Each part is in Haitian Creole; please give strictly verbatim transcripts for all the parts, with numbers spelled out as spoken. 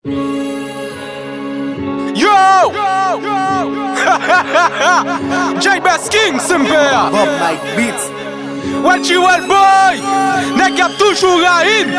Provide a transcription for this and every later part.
Yo! Jay Best King, Simper! Bob Mike Beats. Welchi Wellboy! Nèg y ap toujou rayi m!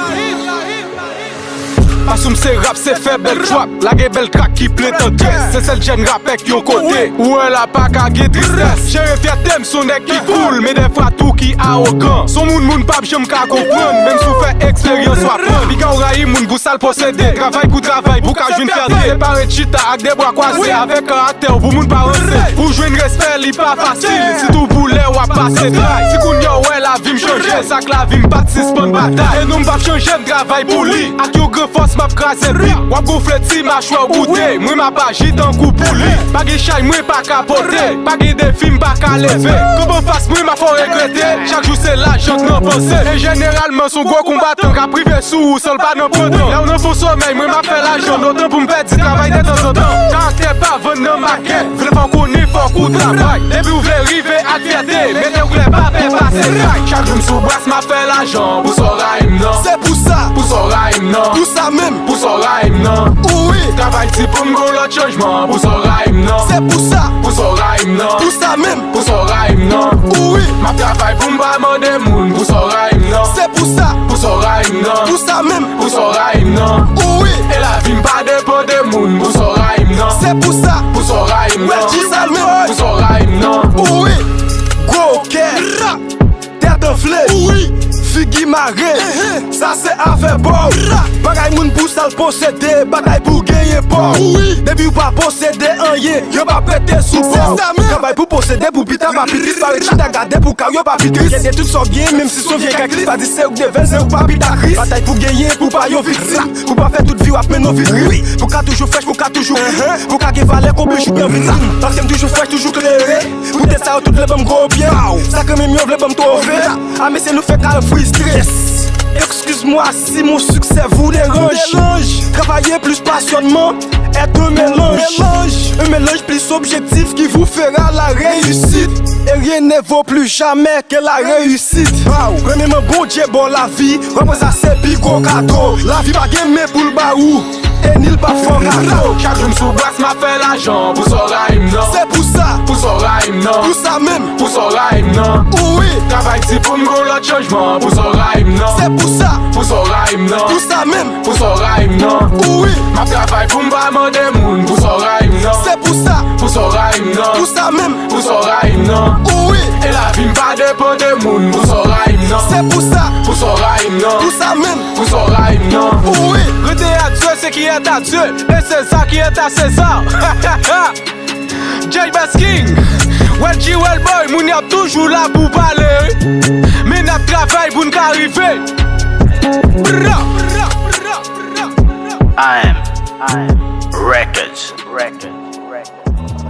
Pasoum se rap, se fè bèl trap, lage bèl trak ki plen tandrès. Se sèl jèn rapè k yon kote. Ou wè la pa ka gen tristès. Jere fyète m, s on nèg ki cool, men dèfwa tou ki awogan. S on moun moun p ap janm ka konprann, menm si w fè eksperyans w aprann. Piga w rayi moun pou sa l posede. Travay pou travay, pou ka jwenn fyète. Se pare chita ak de bra kwaze, avèk karaktè w pou moun pa ranse. Pou jwenn respè, li pa fasil, sitou pou lè w ap pase tray. Si kounye a w wè lavi m chanje, sa k lavi m pa t sispann batay. E non m p ap chanje, m travay pou li. Ak yon gran fòs, m ap kraze bit. W ap gonfle ti machwè w boute. Mwen m ap aji tankou pouli. Pa gen chay, mwen pa kapote. Pa gen defi, m pa ka leve. Kanpe anfas mwen, m ap fè w regrete. Chak jou se lajan k nan panse. E jeneralman, s on gwo konbatan k ap rive sou ou san l pa nan pandan. Lè w nan fon somèy, mwen m ap fè lajan. Notan pou m pèdi travay detanzantan. Karaktè pa vann nan makèt. Vle fè w konnen, fòk ou travay. Depi w vle rive ak fyète, mete w klè, pa pè pase kay. Chak jou m sou bras, m ap fè lajan. Pou sa w rayi m nan. Se pou sa. Pou sa w rayi m nan. Pou sa menm. Pou sa w rayi m nan. Wi. Travay di pou m gon lòt chanjman. Pou sa w rayi m nan. Se pou sa. Pou sa w rayi m nan. Pou sa menm. Pou sa w rayi m nan. Wi. M ap travay pou m pa mande moun. Pou sa w rayi m nan. Se pou sa. Pou sa w rayi m nan. Pou sa menm. Pou sa w rayi m nan. Wi. E lavi m pa depann de moun. Pou sa w rayi m nan. Se pou sa. Pou sa w rayi m nan. Pou sa w rayi m nan. Wi. Gwo kè. Tèt anfle. Wi. Figi mare. Sa se afè pa w. Bagay moun pou sa l posede. Batay pou genyen pa w. Depi w pa posede anyen, yo p ap pete sou pa w. Travay pou posede, pou pita pa pi tris. Pa ret chita gade pou ka w yo pa pi tris. Kite tout sa w genyen, menm si s on vye kay tris. Pa di se ou k deven l, se ou k pa pita kris. Batay pou genyen, pou pa yon viktim. Pou pa fè tout vi w ap mennen yon vi tris. Pou ka toujou frèch, pou ka toujou kri. Pou ka gen valè kon bijou k nan vitrin. Paske m toujou frèch, toujou klere. Poutèt sa yo tout vle ban m gwo pye. Sa ke menm yo vle ban m twove. A mesye nou fè kal fristre. Excuse-moi si mon succès vous dérange. Travailler plus passionnément est un mélange. Un mélange plus objectif qui vous fera la réussite. Et rien ne vaut plus jamais que la réussite. Premyèman, Bondye ba w lavi, w ap wè sa se pi gwo kado. Lavi pa gen men pou l ba ou. E ni l pa fè w kado. Chak jou m sou bras, m ap fè lajan. Pou sa w rayi m nan. Se pou sa. Pou sa w rayi m nan. Pou sa menm. Pou sa w rayi m nan. Wi. Travay di pou m gon lòt chanjman. Pou sa w rayi m nan. Se pou sa. Pou sa w rayi m nan. Pou sa menm. Pou sa w rayi m nan. Wi. M ap travay pou m pa mande moun. Pou sa w rayi m nan. Se pou sa. Pou sa w rayi m nan. Pou sa menm. Pou sa w rayi m nan. Wi. E lavi m pa depann de moun. Pou sa w rayi m nan. Se pou sa. Pou sa w rayi m nan. Pou sa menm. Pou sa w rayi m nan. Wi. Rete a Dye, se ki est à Dieu, et César qui est à César. Jay Best King, Welchi Wellboy, moun y ap toujou la pou pale. Men n ap travay pou n ka rive. Bra, bra, bra, bra, bra. I am, I am Records. Records.